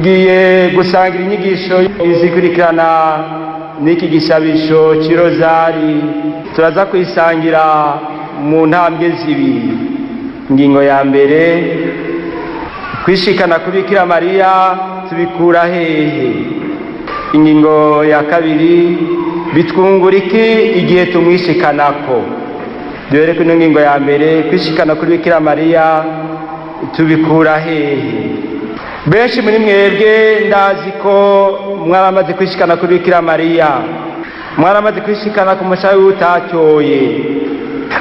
Tugiye gusangira inyigisho izikurikirana n'iki gisabisho cy'irozari. Turaza kuyisangira mu ntambwe zibiri. Ingingo ya mbere: kwishikana kuri Bikira Mariya tubikura hehe? Ingingo ya kabiri: bitwungura iki igihe tumwishikanako? Duhere kuri ino ngingo ya mbere: kwishikana kuri Bikira Mariya tubikura hehe? Benshi muri mwebwe ndazi ko mwaramaze kwishikana kuri Bikira Mariya, mwaramaze kwishikana ku mushayi w'utatoye.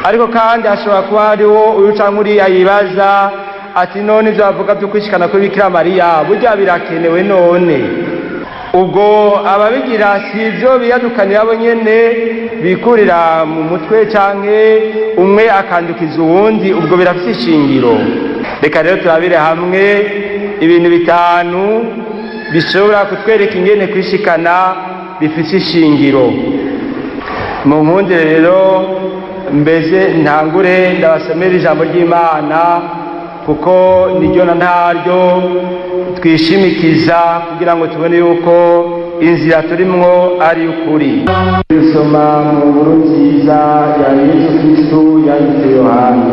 Ariko kandi hashobora kuba hariho uyu canke uriya yibaza ati: "None ivyo bavuga vyo kwishikana kuri Bikira Mariya burya birakenewe? None ubwo ababigira si ivyo biyadukanira bo nyene bikurira mu mutwe, canke umwe akandukiza uwundi? Ubwo birafise ishingiro?" Reka rero turabire hamwe ibintu bitanu bishobora kutwereka ingene kwishikana bifise ishingiro. Mu nkundire rero mbeze ntangure ndabasomera ijambo ry'Imana, kuko niryo na ntaryo twishimikiza kugira ngo tubone yuko inzira turimwo ari ukuri. Dusoma mu nkuru nziza ya Yesu Kristu yanditse Yohani.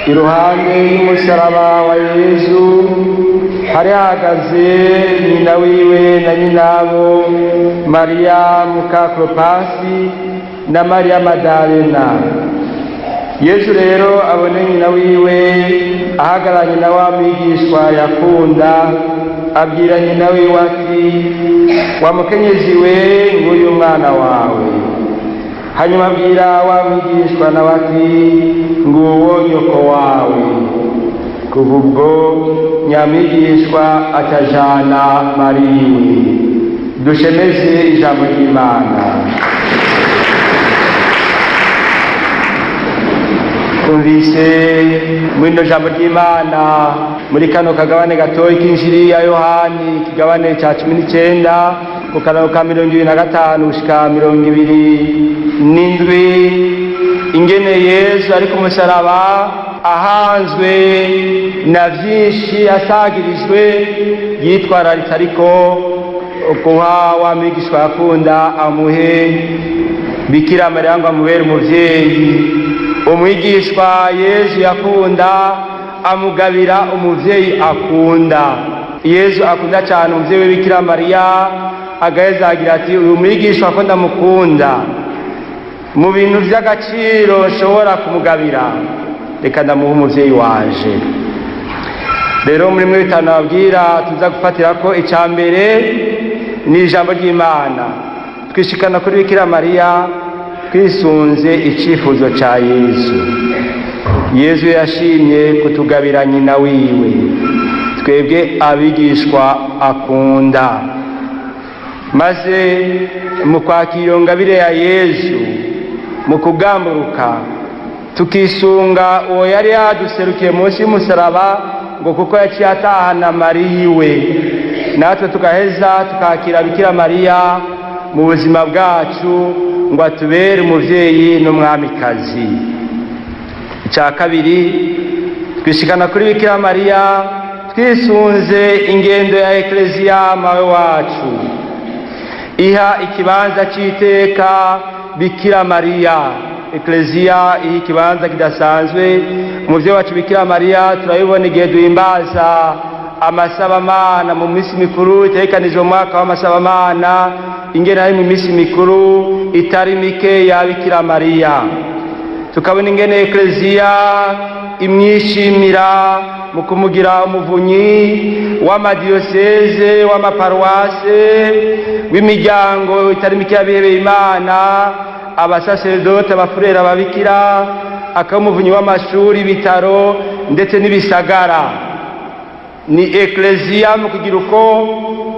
Iruhande y'umusaraba wa Yesu hari hahagaze nyina wiwe na nyinabo, Mariya muka Klopasi na Mariya Madalena. Yesu rero abone nyina wiwe ahagararanye na wa mwigishwa yakunda, abwira nyina wiwe ati: "Wa mukenyezi we, nguyu umwana wawe." Hanyuma abwira wa mwigishwa nawe ati: "Nguwo nyoko wawe." Kuva ubwo nyamwigishwa atajana Mariya. Dushemeze ijambo ry'Imana. Twumvise muri ino jambo ry'Imana, muri kano kagabane gatoyi k'injiri ya Yohani, ikigabane ca 19, ku karongo ka 25 gushika 27, ingene Yesu ari ku musaraba, ahanzwe na vyinshi, asagirijwe, yitwararitse ariko guha wa mwigishwa yakunda, amuhe Bikira Mariya ngo amubere umuvyeyi. Umwigishwa Yesu yakunda amugabira umuvyeyi akunda. Yesu akunda cyane umuvyeyi we Bikira Mariya, agaheza agira ati: "Uyu mwigishwa ko ndamukunda, mu bintu by'agaciro nshobora kumugabira, reka ndamuha umuvyeyi wanje." Rero muri mwe bitanu babwira tuza gufatira ko, icya mbere ni ijambo ry'Imana: twishikana kuri Bikira Mariya twisunze icyifuzo cya Yesu. Yesu yashimye kutugabira nyina wiwe, twebwe abigishwa akunda. Maze mu kwakira iyo ngabire ya Yesu, mu kugamburuka tukisunga uwo yari yaduserukiye munsi y'umusaraba, ngo kuko yaciye atahana Mariya iwe, natwe tugaheza tukakira Bikira Mariya mu buzima bwacu ngo atubere umuvyeyi n'umwamikazi. Icya kabiri: twishikana kuri Bikira Mariya twisunze ingendo ya Ekleziya mawe wacu, iha ikibanza c'iteka Bikira Mariya. Ekleziya iha ikibanza kidasanzwe umuvyeyi wacu Bikira Mariya. Turabibona igihe duhimbaza amasabamana mu minsi mikuru itegekanijwe mu mwaka w'amasabamana, ingene ari mu minsi mikuru itari mike ya Bikira Mariya. Tukabona ingene Ekleziya imwishimira mu kumugira umuvunyi w'amadiyoseze, w'amaparuwase, w'imiryango itari mike y'abihebeye Imana, abasaseredoti, abafurera, ababikira, akaba umuvunyi w'amashuri, ibitaro ndetse n'ibisagara. Ni Ekleziya mu kugira uko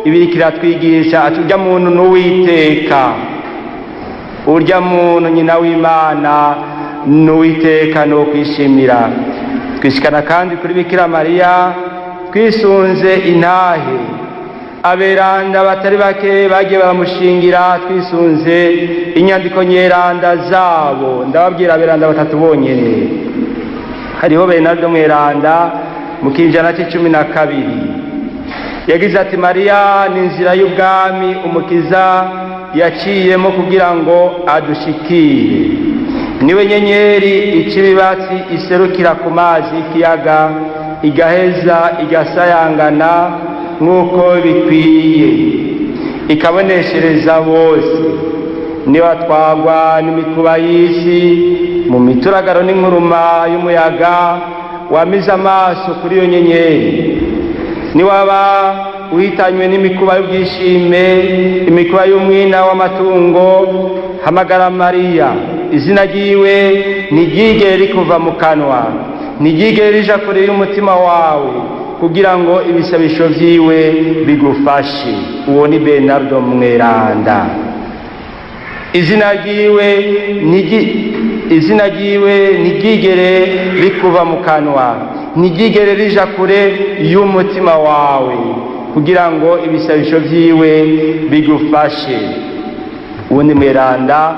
ibiriko iratwigisha ati: "Urya muntu n'uwiteka, urya muntu nyina w'Imana n'uwiteka, ni kwishimira." Twishikana kandi kuri Bikira Mariya twisunze intahe aberanda batari bake bagiye baramushingira, twisunze inyandiko nyeranda zabo. Ndababwira aberanda batatu bonyene. Hariho Bernardo Mweranda. Mu kinjana c'12 yagize ati: "Mariya ni inzira y'ubwami Umukiza yaciyemo kugira ngo adushikire. Niwe nyenyeri ica ibibatsi iserukira ku mazi y'ikiyaga, igaheza igasayangana nk'uko bikwiye, ikaboneshereza bose. Niba twagwa n'imikuba y'isi mu mituragaro n'inkuruma y'umuyaga, wamize amaso kuri iyo nyenyeri. Niwaba uhitanywe n'imikuba y'ubwishime, imikuba y'umwina w'amatungo, hamagara Mariya. Izina ryiwe ntiryigere rikuva mu kanwa, ntiryigere rija kure y'umutima wawe, kugira ngo ibisabisho vyiwe bigufashe." Uwo ni Bernardo Mweranda. Izina ryiwe ntiryigere rikuva mu kanwa, ntiryigere rija kure y'umutima wawe, kugira ngo ibisabisho vyiwe bigufashe. Uwundi mweranda,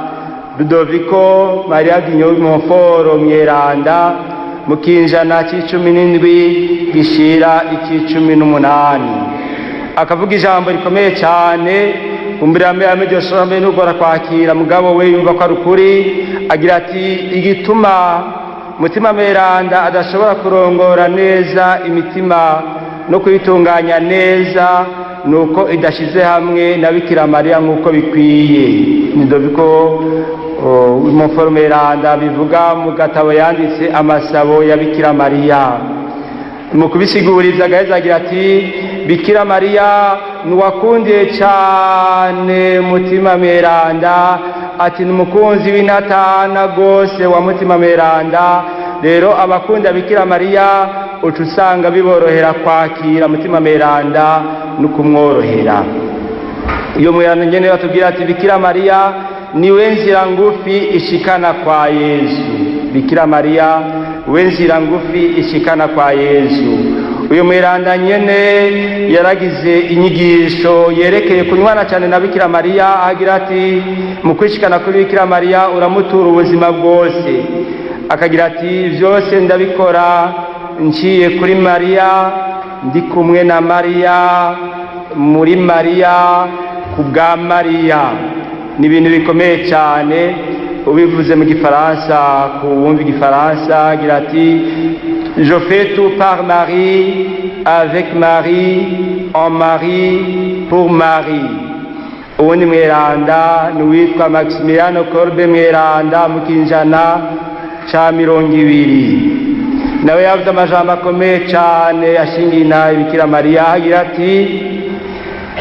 Ludoviko Maria Grignion de Montfort Mweranda, mu kinjana c'17 gishira ic'18, akavuga ijambo rikomeye cyane. Kumbura iryo shombe nugora kwakira, mugabo we yumva ko ari ukuri. Agira ati: "Igituma Mutima Mweranda adashobora kurongora neza imitima no kuyitunganya neza nuko idashize hamwe na Bikira Mariya nk'uko bikwiye." Ni Ludoviko Montfort Mweranda bivuga mu gatabo yanditse, Amasabo ya Bikira Mariya. Mu kubisiguriza agaheza agira ati: "Bikira Mariya nuwakundiye cyane Mutima Mweranda." Ati: "Ni umukunzi w'intatana rwose wa Mutima Mweranda." Rero abakunda Bikira Mariya uca usanga biborohera kwakira Mutima Mweranda no kumworohera. Iyo mweranda nyene batubwira ati: "Bikira Mariya niwe nzira ngufi ishikana kwa Yezu." Bikira Mariya we nzira ngufi ishikana kwa Yezu. Uyu mweranda nyene yaragize inyigisho yerekeye kunywana cyane na Bikira Mariya. Agira ati: "Mu kwishikana kuri Bikira Mariya uramutura ubuzima bwose." Akagira ati: "Byose ndabikora nciye kuri Mariya, ndi kumwe na Mariya, muri Mariya, ku bwa Mariya." Ni ibintu bikomeye cyane. Ubivuze mu Gifaransa, ku wumva Igifaransa, agira ati: "Je fais tout par Marie, avec Marie, en Marie, pour Marie." Uwundi mweranda ni uwitwa Maximiliano Kolbe Mweranda, mu kinjana ca 20. Nawe yavuze amajambo akomeye cyane ashingiye inaha Bikira Mariya. Agira ati: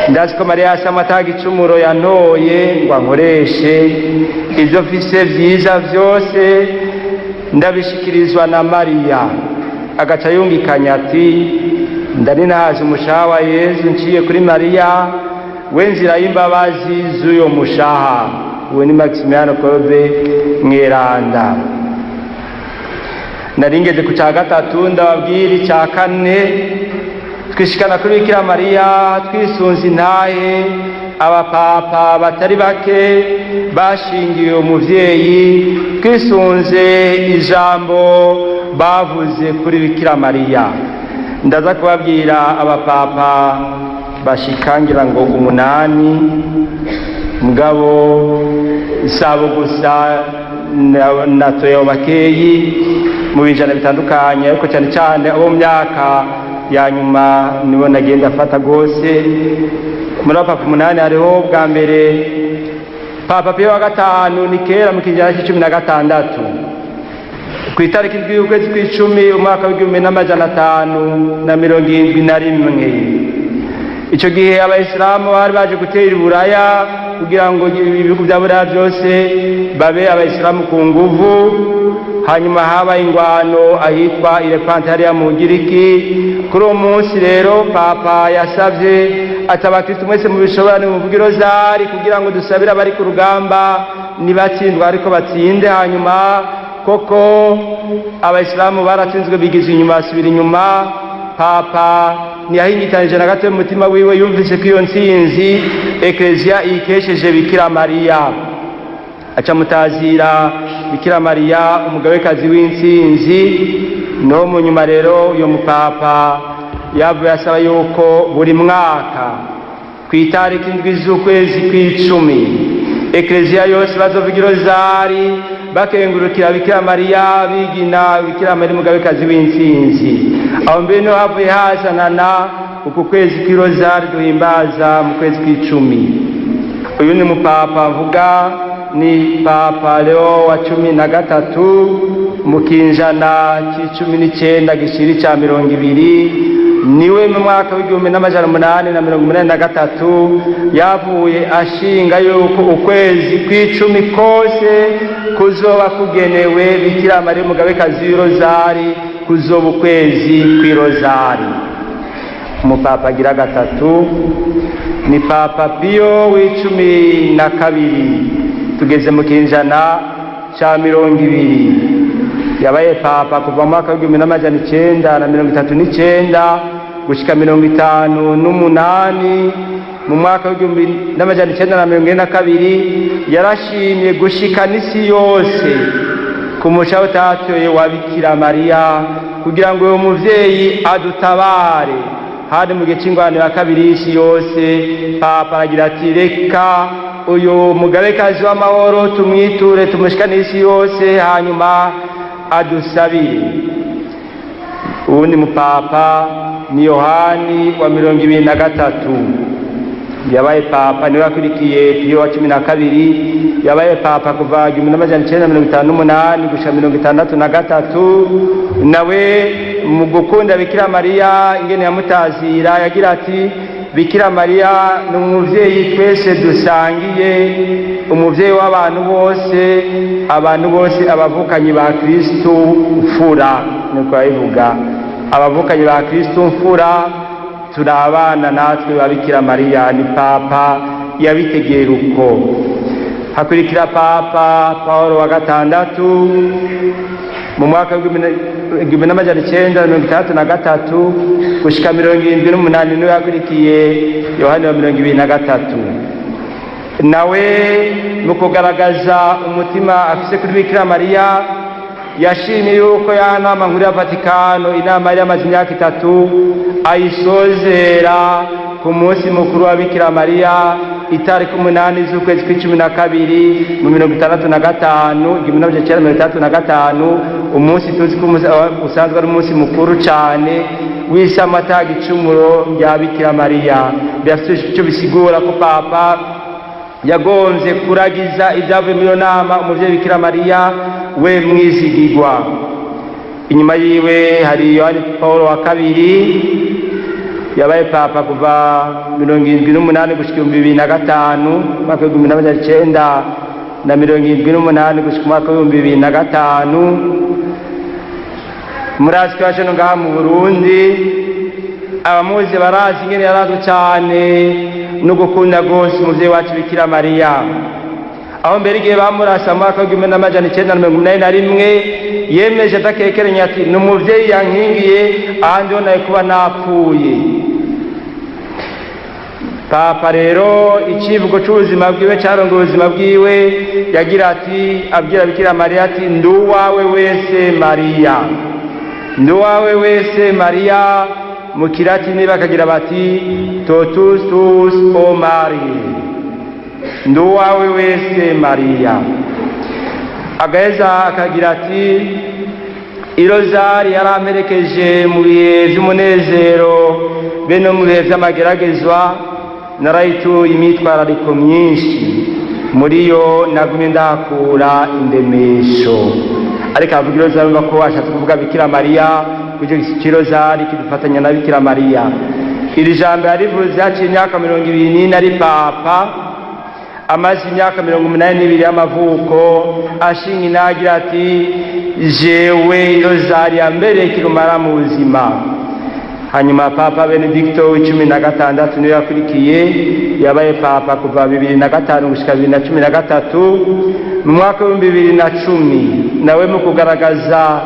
"Ndazi ko Mariya yasama ata gicumuro yantoye ngo ankoreshe. Ibyo mfise vyiza vyose ndabishikirizwa na Mariya." Agaca yungikanya ati: "Ndaninahaza umushaha wa Yezu nciye kuri Mariya, we nzira y'imbabazi z'uyo mushaha." Uwo ni Maximiliano Kolbe Mweranda. Naringeze ku cya gatatu, ndababwira icya kane. Twishikana kuri Bikira Mariya twisunze intahe abapapa batari bake bashingiwe umuvyeyi, twisunze ijambo bavuze kuri Bikira Mariya. Ndaza kubabwira abapapa bashikangira ngo umunani, mugabo sabo gusa, natoye bakeyi mu bijana bitandukanye, ariko cyane cyane abo mu myaka ya nyuma nibo nagenda afata rwose. Muri abapapa umunani hariho bwa mbere Papa Piyo wa gatanu. Ni kera, mu kinyejana c'16, ku itariki 7 y'ukwezi kw'icumi, umwaka w'1571. Icyo gihe Abayisilamu bari baje gutera Iburaya kugira ngo ibihugu bya Buraya byose babe Abayisilamu ku nguvu. Hanyuma habaye ingwano ahitwa i Lepante, hariya mu Giriki. Kuri uwo munsi rero Papa yasabye ati: "Abakristu mwese mubishobora nimuvuge irozari kugira ngo dusabire abari ku rugamba, nibatsindwa ariko batsinde." Hanyuma koko Abayisilamu baratsinzwe, bigize inyuma, basubira inyuma. Papa ntiyahingitanije na gato mu mutima wiwe, yumvise ko iyo ntsinzi Ekleziya iyikesheje Bikira Mariya, aca mutazira Bikira Mariya umugabekazi w'intsinzi. No mu nyuma rero uyu mupapa yavuye asaba yuko buri mwaka ku itariki 7 z'ukwezi kw'icumi ekleziya yose bazovuga irozari bakengurukira Bikira Mariya, bigina Bikira Mariya umugabekazi w'intsinzi. Aho mbere niho havuye hazanana uku kwezi kw'irozari duhimbaza mu kwezi kw'icumi. Uyu ni mupapa mvuga ni Papa Leo wa 13 mu kinjana c'19 gishiri ca 20. Niwe mu mwaka w'1883 yavuye ashinga yuko ukwezi kw'icumi kose kuzoba kugenewe Bikira Mariya umugabekazi w'irozari, kuzoba ukwezi kw'irozari. Umupapa agira gatatu ni Papa Piyo w'12, tugeze mu kinjana ca 20. Yabaye papa kuva mu mwaka w'1939 gushika 58. Mu mwaka w'1942 yarashimye gushika n'isi yose ku musha utatoye wa Bikira Mariya kugira ngo uyu muvyeyi adutabare. Hari mu gihe c'ingwano ya kabiri y'isi yose. Papa aragira ati: "Reka uyu mugabekazi w'amahoro tumwiture, tumushikane isi yose, hanyuma adusabire." Uwundi mupapa ni Yohani wa 23. Yabaye papa, niwe yakurikiye Piyo wa 12. Yabaye papa kuva 1958 gushika 63. Nawe mu gukunda Bikira Mariya, ingene yamutazira, yagira ati: "Bikira Mariya ni umuvyeyi twese dusangiye, umuvyeyi w'abantu bose, abantu bose abavukanyi ba Kristu mfura." Niko yabivuga: "Abavukanyi ba Kristu mfura, turi abana natwe ba Bikira Mariya." Ni papa yabitegera uko. Hakurikira Papa Paul wa gatandatu mu mwaka w'1963 gushika 78. Niwe yakurikiye Yohani wa 23. Nawe mu kugaragaza umutima afise kuri Bikira Mariya, yashimye yuko ya nama nkuru ya Vatikano, inama yari yamaze imyaka 3, ayisozera ku munsi mukuru wa Bikira Mariya, itariki 8 z'ukwezi kw'12 mu 65, 1965, umunsi tuzi ko usanzwe ari umunsi mukuru cane w'isamata gicumuro rya Bikira Mariya. Birafite ico bisigura ko papa yagonze kuragiza ibyavuye muri iyo nama umuvyeyi Bikira Mariya we mwizigigwa. Inyuma yiwe hari Yohani Paul wa kabiri. Yabaye papa kuva 78 gushika 2005, umwaka w'1978 gushika umwaka w'2005. Murazi ko yaje no ngaha mu Burundi. Abamuzi barazi ingene yarazwe cane no gukunda rwose umuvyeyi wacu Bikira Mariya, aho mbere igihe bamurasa mu mwaka w'1981 yemeje adakekeranya ati: "Ni umuvyeyi yankingiye, ahandi ho naye kuba napfuye." Papa rero, icivugo c'ubuzima bwiwe carongoye ubuzima bwiwe, yagira ati, abwira Bikira Mariya ati: "Ndi uwawe wese Mariya, ndi uwawe wese Mariya." Mu kilatini bakagira bati: "Totus tuus o Maria", ndi uwawe wese Mariya. Agaheza akagira ati: "Irozari yaramperekeje mu bihe vy'umunezero be no mu bihe vy'amageragezwa. Narayituye imyitwarariko myinshi, muri yo nagumye ndahakura indemesho." Ariko avuga irozari, urumva ko ashatse kuvuga Bikira Mariya, kuko cy'irozari kidufatanya na Bikira Mariya. Iri jambo yarivuze haciye imyaka 24 ari papa, amaze imyaka 82 y'amavuko, ashinga inagira ati: "Jewe irozari yambereye kirumara mu buzima." Hanyuma Papa Benedicto w'16 niwe yakurikiye. Yabaye papa kuva 2005 gushika 2013. Mu mwaka w'2010 nawe mu kugaragaza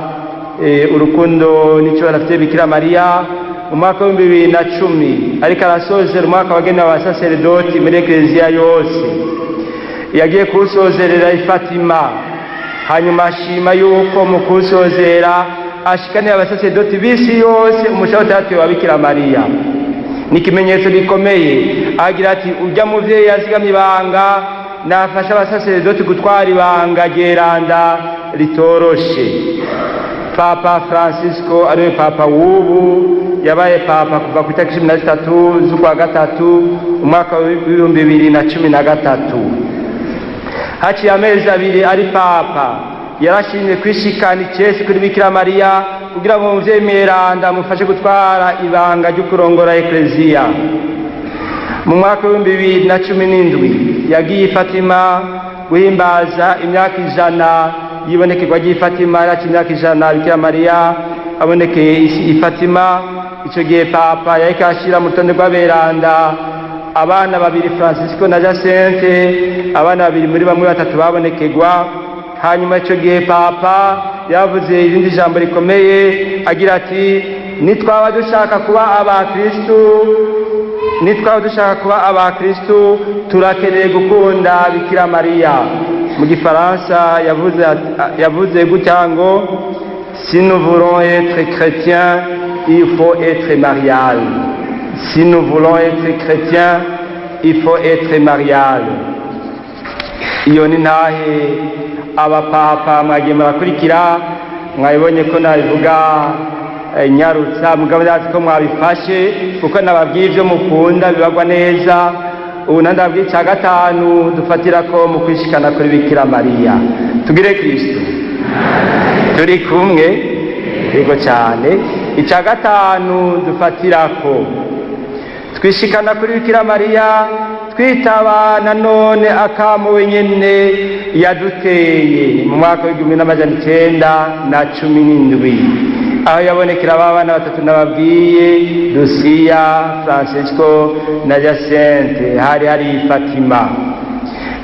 urukundo n'icyo afite Bikira Mariya, mu mwaka w'2010 ariko arasozera umwaka wagenewe abasaseredoti muri ekleziya yose, yagiye kuwusozerera i Fatima. Hanyuma ashima yuko mu kuwusozera ashikanire abasaseredoti b'isi yose umushaha utatoye wa Bikira Mariya. Ni ikimenyetso gikomeye. Agira ati: "Ujya muvyeyi yazigamye ibanga, nafasha abasaseredoti gutwara ibanga ryeranda ritoroshe." Papa Francisco, ariwe papa w'ubu, yabaye papa kuva ku itariki 13 z'ukwa gatatu umwaka w'2013. Haciye amezi 2 ari papa, yarashimye kwishikana icesi kuri Bikira Mariya kugira ngo umuvyeyi mweranda amufashe gutwara ibanga ryo kurongora Ekleziya. Mu mwaka w'2017 yagiye i Fatima guhimbaza imyaka 100 yibonekerwa ry'i Fatima. Yaciye imyaka 100 Bikira Mariya abonekeye i Fatima. Ico gihe papa yariko ashira mu rutonde rw'aberanda abana babiri, Francisco na Jacinthe, abana babiri muri bamwe batatu babonekerwa. Hanyuma ico gihe papa yavuze irindi jambo rikomeye, agira ati: "Nitwaba dushaka kuba abakristu, nitwaba dushaka kuba abakristu, turakeneye gukunda Bikira Mariya." Mu gifaransa yavuze gutya ngo: "Si nous voulons être chrétiens, il faut être marial. Si nous voulons être chrétiens, il faut être marial." Iyo ni ntahe abapapa mwagiye murakurikira. Mwabibonye ko nabivuga nyarutsa, mugabo ndazi ko mwabifashe kuko nababwiye ibyo mukunda bibagwa neza. Ubu ndababwiye icya gatanu dufatira ko mu kwishikana kuri Bikira Mariya. Tugire Kristo turi kumwe. Yego cyane. Icya gatanu dufatira ko twishikana kuri Bikira Mariya, twitaba nanone akamo wenyene yaduteye mu mwaka w'1917, aho yabonekera aba bana batatu nababwiye, Lucia, Francisco na Jacinthe, hari Fatima.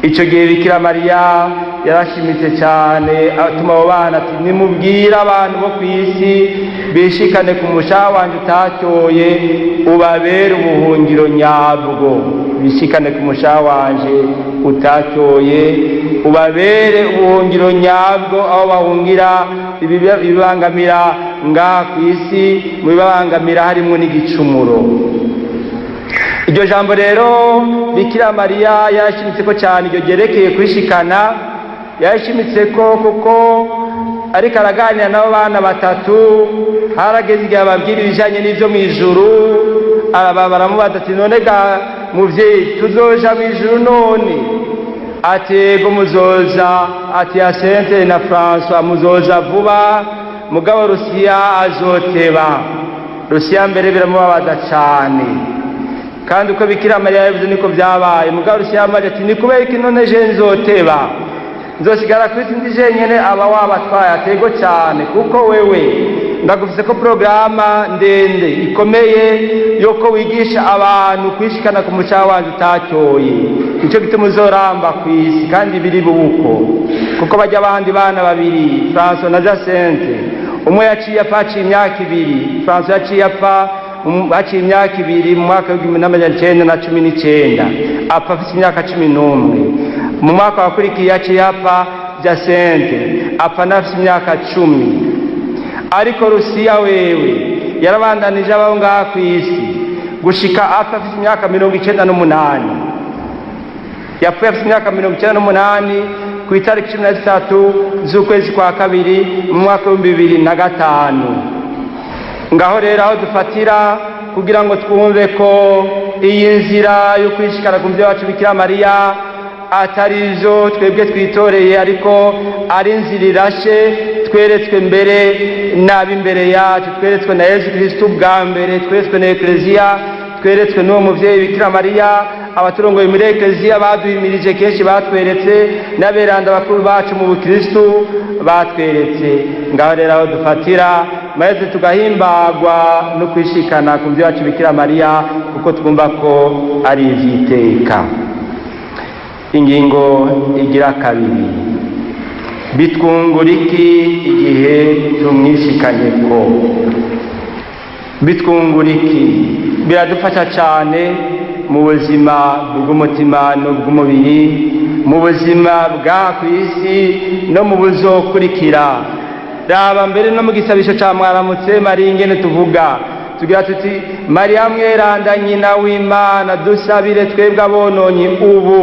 Ico gihe Bikira Mariya yarashimitse cyane, atuma abo bana ati: "Nimubwire abantu bo ku isi bishikane ku mushaha wanje utatoye, ubabere ubuhungiro nyabwo. Bishikane ku mushaha wanje utatoye, ubabere ubuhungiro nyabwo, aho bahungira ibibangamira ngaha ku isi, mu bibabangamira harimo n'igicumuro." Iryo jambo rero Bikira Mariya yarashimitse ko cyane, iryo ryerekeye kwishikana yarashimitse ko, kuko ariko araganira n'abo bana batatu, harageze igihe ababwira ibijyanye n'ibyo mu ijuru. Aba baramubaza ati: "None ga muvyeyi, tuzoja mu ijuru none?" Ati: "Ego, muzoza." Ati: "Yasente na Francois muzoza vuba, mugabo Rusiya azoteba." Rusiya mbere biramubabaza cane, kandi uko Bikira Mariya yabivuze niko byabaye. Mugabo Rusiya yamaze ati: "Ni kubera iki none je nzoteba, nzosigara ku isi ndi jenyene, aba wabatwaye?" Atego cyane, kuko wewe ndagufise ko porogaramu ndende ikomeye yuko wigisha abantu kwishikana ku mucaha wanje utacyoye. Nicyo gituma uzoramba ku isi. Kandi biri buko, kuko bajya abandi bana babiri, Francois na Jacinthe, umwe yaciye apfa haciye imyaka 2. Francois yaciye apfa haciye imyaka 2, mu mwaka w'1919, apfa afite imyaka 11. Mu mwaka wakurikiye yaciye apfa Jacinthe, apfa n'afite imyaka 10. Ariko Rusiya wewe yarabandanije abaho ngaha ku isi gushika apfa afite imyaka 98. Yapfuye afite imyaka 98 ku itariki 13 z'ukwezi kwa kabiri mu mwaka w'2005. Ngaho rero aho dufatira kugira ngo twumve ko iyi nzira yo kwishikana ku muvyeyi wacu Bikira Mariya atari zo twebwe twitoreye, ariko ari inzira irashe tweretswe mbere n'ab'imbere yacu, tweretswe na Yezu Kristu bwa mbere, tweretswe na Ekleziya, tweretswe n'uwo muvyeyi Bikira Mariya, abaturongoye muri Ekleziya baduhimirije kenshi, batweretse n'aberanda bakuru bacu mu bukristu batweretse. Ngaho rero aho dufatira maze tugahimbagwa no kwishikana ku muvyeyi wacu Bikira Mariya, kuko twumva ko ari ivy'iteka. Ingingo igira kabiri: bitwungura iki igihe tumwishikanye ko? Bitwungura iki? Biradufasha cyane mu buzima bw'umutima n'ubw'umubiri, mu buzima bwa ku isi no mu buzokurikira. Raba mbere no mu gisabisho ca Mwaramutse Mariya ingene tuvuga, tugira tuti: "Mariya mweranda, nyina w'Imana, dusabire twebwe abononyi, ubu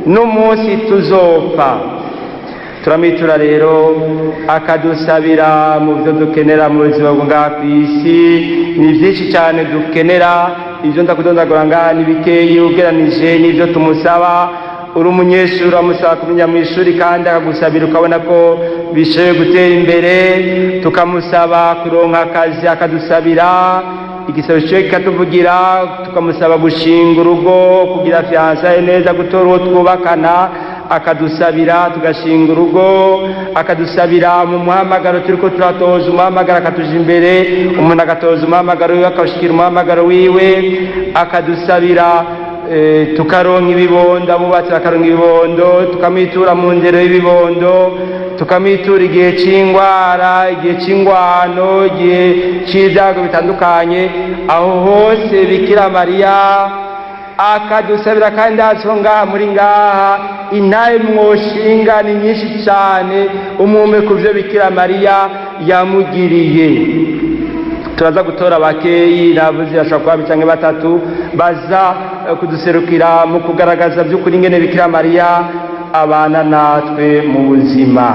n'umunsi tuzopfa." Turamitura rero akadusabira mu byo dukenera mu buzima bwo ngaha ku isi. Ni byinshi cyane dukenera, ibyo ndakudondagura ngaha ni bikeyi ugeranije n'ibyo tumusaba. Uri umunyeshuri, uramusaba kumenya mu ishuri kandi akagusabira, ukabona ko bishoboye gutera imbere. Tukamusaba kuronka akazi, akadusabira, igisabo cyo kikatuvugira. Tukamusaba gushinga urugo, kugira fiançailles neza, gutora uwo twubakana, akadusabira tugashinga urugo. Akadusabira mu muhamagaro, turiko turatoza umuhamagaro, akatuja imbere, umuntu agatoza umuhamagaro wiwe, akawushikira umuhamagaro wiwe. Akadusabira tukaronka ibibondo, abubatsi bakaronka ibibondo, tukamwitura mu ndero y'ibibondo. Tukamwitura igihe c'ingwara, igihe c'ingwano, igihe c'ibyago bitandukanye. Aho hose Bikira Mariya akadusabira. Kandi hatso ngaha muri ngaha intahe mwoshinga ni nyinshi cyane, umume ku byo Bikira Mariya yamugiriye. Turaza gutora bakeyi, navuze bashobora kuba babiri canke batatu, baza kuduserukira mu kugaragaza by'ukuri ingene Bikira Mariya abana natwe mu buzima.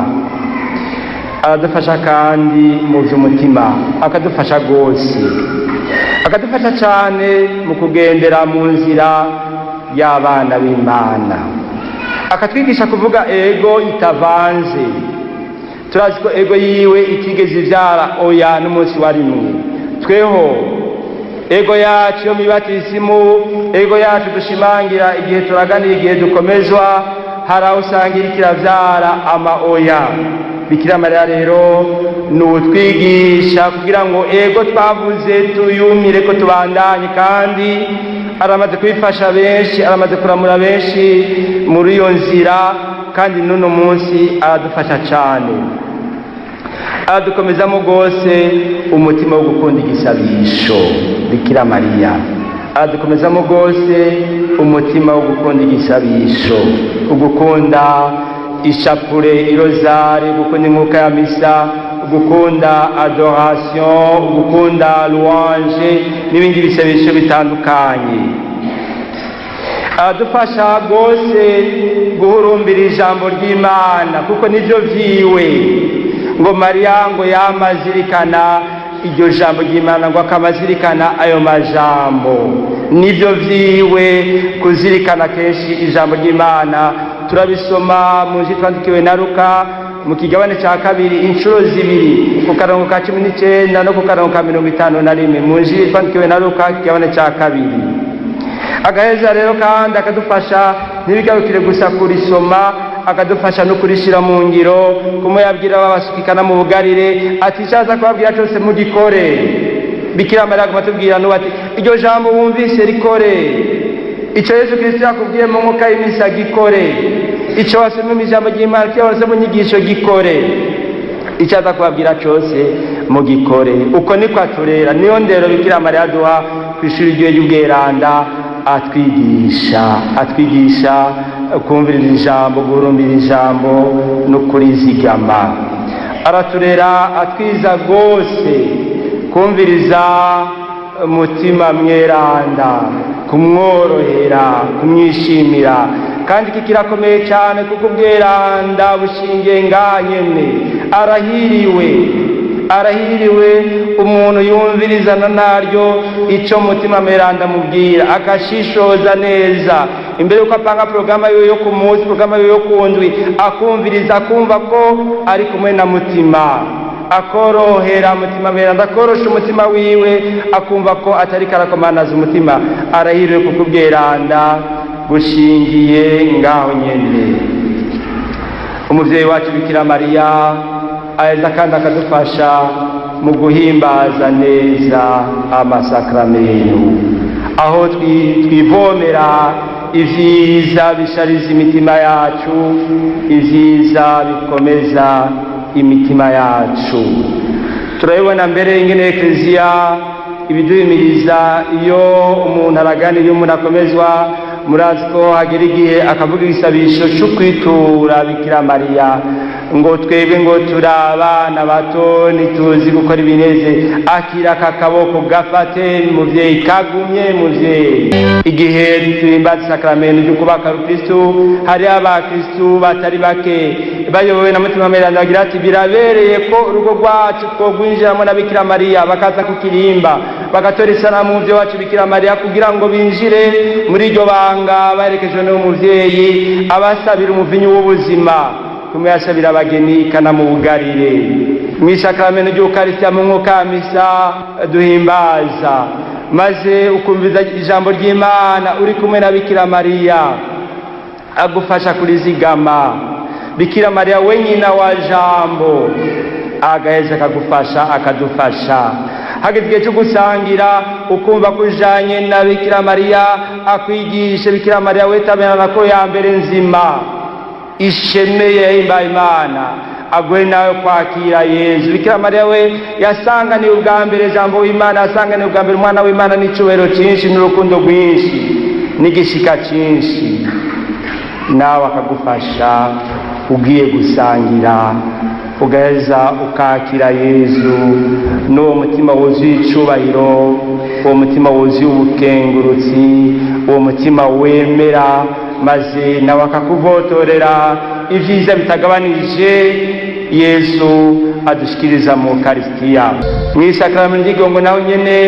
Aradufasha kandi mu by'umutima, akadufasha rwose, akadufasha cyane mu kugendera mu nzira y'abana b'Imana, akatwigisha kuvuga ego itavanze. Turazi ko ego yiwe itigeze ivyara oya n'umunsi wa rimwe. Tweho ego yacu yo mibatisimu, ego yacu dushimangira igihe turaganira, igihe dukomezwa, hari aho usanga iriko iravyara ama oya. Bikira Mariya rero ni utwigisha kugira ngo ego twavuze tuyumire ko tubandanye. Kandi aramaze kubifasha benshi, aramaze kuramura benshi muri iyo nzira, kandi n'uno munsi aradufasha cyane, aradukomezamo rwose umutima wo gukunda igisabisho. Bikira Mariya aradukomezamo rwose umutima wo gukunda igisabisho, ugukunda ishapure, irozari, gukunda inkuka ya misa, gukunda adoration, gukunda louange n'ibindi bisabisho bitandukanye. Aradufasha rwose guhurumbira ijambo ry'Imana, kuko nibyo vyiwe. Ngo Mariya ngo yamazirikana iryo jambo ry'Imana, ngo akamazirikana ayo majambo, nibyo vyiwe kuzirikana kenshi ijambo ry'Imana. Turabisoma mu nzu twandikiwe na Luka mu kigabane cya kabiri inshuro zibiri, ku karongo ka 19 no ku karongo ka 51, mu nzu twandikiwe na Luka kigabane cya kabiri. Agaheza rero kandi akadufasha, ntibigarukire gusa kurisoma, akadufasha no kurishyira mu ngiro. Kumuyabwira babasukikana mu bugarire ati: "Icyaza kubabwira cyose mugikore." Bikira Mariya aguma atubwira n'ubu ati: "Iryo jambo wumvise rikore, icyo Yesu Kirisito yakubwiye mu mwuka y'imisa gikore, icyo wasomye mu ijambo ry'Imana, icyo wasomye mu nyigisho gikore, icyo aza kubabwira cyose mugikore." Uko niko aturera, niyo ndero Bikira Mariya aduha ku ishuri ryiwe ry'ubweranda. Atwigisha kumviriza ijambo, guhurumbira ijambo no kurizigama. Araturera, atwiza rwose kumviriza umutima mweranda, kumworohera, kumwishimira. Kandi iki kirakomeye cyane, kuko ubweranda bushingiye ngaha nyene. Arahiriwe, arahiriwe umuntu yumvirizana naryo icyo mutima mweranda amubwira, agashishoza neza imbere yuko apanga porogaramu yiwe yo ku munsi, porogaramu yiwe yo ku ndwi, akumviriza, akumva ko ari kumwe na mutima, akorohera mutima mweranda, akorosha umutima wiwe, akumva ko atari karakomanaza umutima. Arahiriwe, kuko ubweranda bushingiye ngaho nyene. Umuvyeyi wacu Bikira Mariya aheza kandi akadufasha mu guhimbaza neza amasakramentu, aho twivomera ivyiza bishariza imitima yacu, ivyiza bikomeza imitima yacu. Turabibona mbere ingene Ekleziya ibiduhimiriza. Iyo umuntu araganira, iyo umuntu akomezwa, murazi ko hagera igihe akavuga igisabisho cyo kwitura Bikira Mariya. Ngo twebwe ngo turi abana bato, ntituzi gukora ibineze. Akira aka kaboko, gafate muvyeyi, kagumye muvyeyi. Igihe duhimbaza isakaramentu ryo kubaka rukristu, hari abakristu batari bake bayobowe na Mutima Mweranda bagira ati: "Birabereye ko urugo rwacu twogwinjiramo na Bikira Mariya." Bakaza ku kirimba, bagatora isanamu muvyeyi wacu Bikira Mariya kugira ngo binjire muri iryo banga baherekejwe n'uwo muvyeyi abasabira umuvinyu w'ubuzima, kumwe yasabira abageni ikanamubugarire. Mw'isakaramento ry'Ukarisitiya, mu mwuka misa duhimbaza, maze ukumviza ijambo ry'Imana uri kumwe na Bikira Mariya, agufasha kurizigama. Bikira Mariya we nyina wa Jambo agaheza akagufasha, akadufasha. Hageze igihe cyo gusangira, ukumva ko ujanye na Bikira Mariya akwigishe. Bikira Mariya we ko ya mbere nzima ishemeye yahimbaye Imana, aguhe nawe kwakira Yezu. Bikira Mariya we yasanganiye ubwa mbere Jambo w'Imana, yasanganiye ubwa mbere Umwana w'Imana n'icubahiro cyinshi n'urukundo rwinshi n'igishika cyinshi, nawe akagufasha ugiye gusangira, ugaheza ukakira Yezu n'uwo mutima wuzuye icubahiro, uwo mutima wuzuye ubukengurutsi, uwo mutima wemera, maze nawe akakuvotorera ibyiza bitagabanije Yesu adushikiriza mu Karisitiya. Mu isakaramento ry'igongo naho nyene,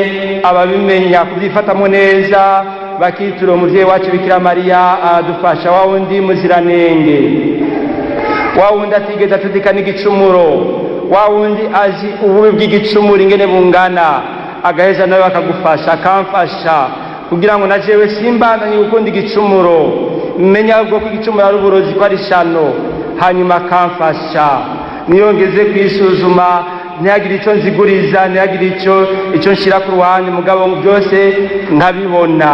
ababimenya kubyifatamo neza bakitura umuvyeyi wacu Bikira Mariya, aradufasha. Wa wundi muziranenge, wa wundi atigeze atudika n'igicumuro, wa wundi azi ububi bw'igicumuro ingene bungana, agaheza nawe akagufasha, akamfasha kugira ngo na jewe simbandanye gukunda igicumuro, menya ubwo ko igicumuro ari uburozi, ko ari shano. Hanyuma akamfasha niyo ngeze kwisuzuma, ntihagire icyo nziguriza, ntihagire icyo nshyira ku ruhande, mugabo byose nkabibona,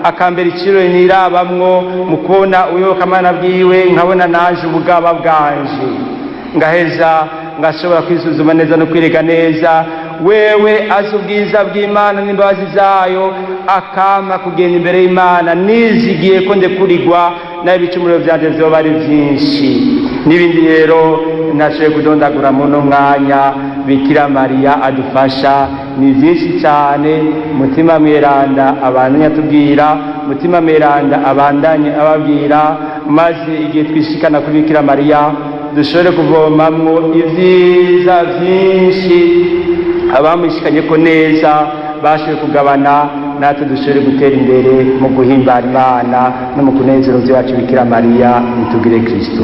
akambera ikirori nirabamwo mu kubona ubuyobokamana bwiwe, nkabona naje ubugaba bwanje, ngaheza ngashobora kwisuzuma neza no kwirega neza. Wewe azi ubwiza bw'Imana n'imbabazi zayo, akampa kugenda imbere y'Imana nizigiye ko ndekurigwa naho ibicumuro byanje vyoba ari vyinshi. N'ibindi rero ntashoboye kudondagura muno mwanya, Bikira Mariya adufasha ni byinshi cyane. Mutima Mweranda abandanye atubwira, Mutima Mweranda abandanye ababwira, maze igihe twishikana kuri Bikira Mariya dushobore kuvomamwo ibyiza byinshi abamushikanye ko neza bashoboye kugabana, natwe dushobore gutera imbere mu guhimbara Imana no mu kunezera umuvyeyi wacu Bikira Mariya. Nitugire Kristo.